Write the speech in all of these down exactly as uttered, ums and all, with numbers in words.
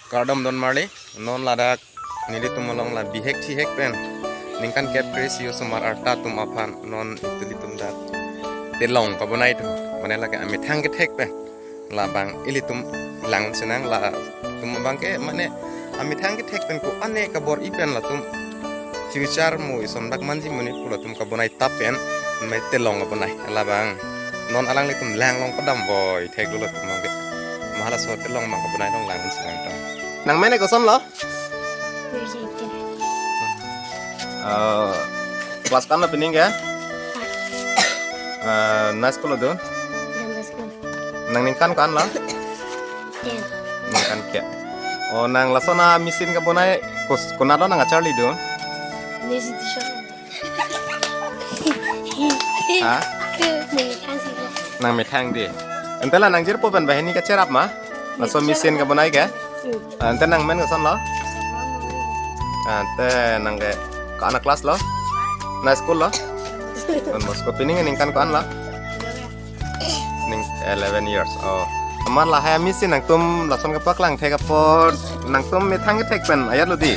Kardom don marli, non ladak nelitum along la bihek thihek pen ningkan kep kre-isi osomar arta atum aphan non ilitum dak telong kabonai thu, mane lake amethang kethek pen labang ilitum lang sinang, latum abang ke mane amethang kethek pen ko-an kabor-i pen latum future mo ison dak manji monit pu latum kabonai tap pen mai telong kabonai labang non alanglitum langlong padam boi thek lo latum abang ke. Mahala so telong abang kabonai along lang sinang tong. Nang mene koson lo? Virgin. Eh, class ko-an lo pining ke? Eh, nai school lo dun? Grammar school. Nang ningkan ko-an lo? Ten. Ningkan ke. O, nang lason amachine kabonai kus kunat lo nang acharli dun? Nesi tisho. Ha? Ke methang si. Nang methang di. Ante la nang jirpo pen banghini kacherap ma? Laso machine kabonai ke? Hmm. Ante nang men koson lo? Ante nang ke ko-an a class lo? Nai school lo? Don Bosco. Pining ningkan ko-an lo? Ning eleven years. Oh. Amat lahai amachine nangtum lason kapaklang thek apot nangtum methang kethek pen ajat lo di.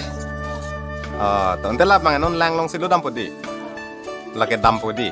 Oh, to ante labang non langlong si lo dampo di. Lake dampo di.